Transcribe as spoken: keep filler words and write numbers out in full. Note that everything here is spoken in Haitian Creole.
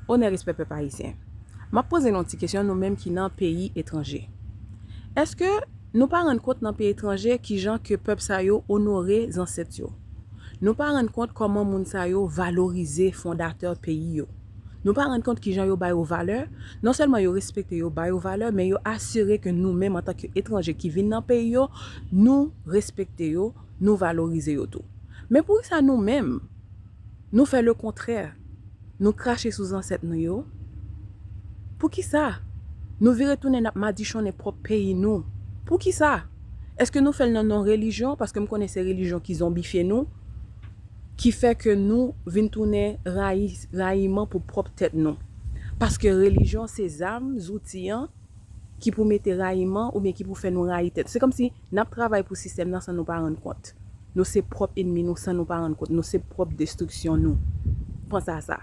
Onè, respè pèp ayisyen. M ap poze nou yon ti kesyon, nou menm ki nan peyi etranje. Èske nou pa rann kont nan peyi etranje kijan ke pèp sa yo onore zansèt yo? Nou pa rann kont kòman moun sa yo valorize fondatè peyi yo? Nou pa rann kont kijan yo ba yo valè? Non sèlman yo respekte yo, ba yo valè, men yo asire ke nou menm antanke etranje ki vin nan peyi yo, nou respekte yo, nou valorize yo tou. Men poukisa nou menm, nou fè lekontrè? Nou krache sou zansèt nou yo? Poukisa? Nou vire tounen n ap madichonnen pwòp peyi nou. Poukisa? Èske nou fè l nan non relijyon? Paske m konnen se relijyon ki zonbifye nou, ki fè ke nou vin tounen rayi, rayiman pou pwòp tèt nou. Paske relijyon se zam, zouti an, ki pou mete rayiman oubyen ki pou fè nou rayi tèt. Se kòmsi n ap travay pou sistèm nan san nou pa rann kont. Nou se pwòp enmi nou san nou pa rann kont. Nou se pwòp destriksyon nou. Panse a sa.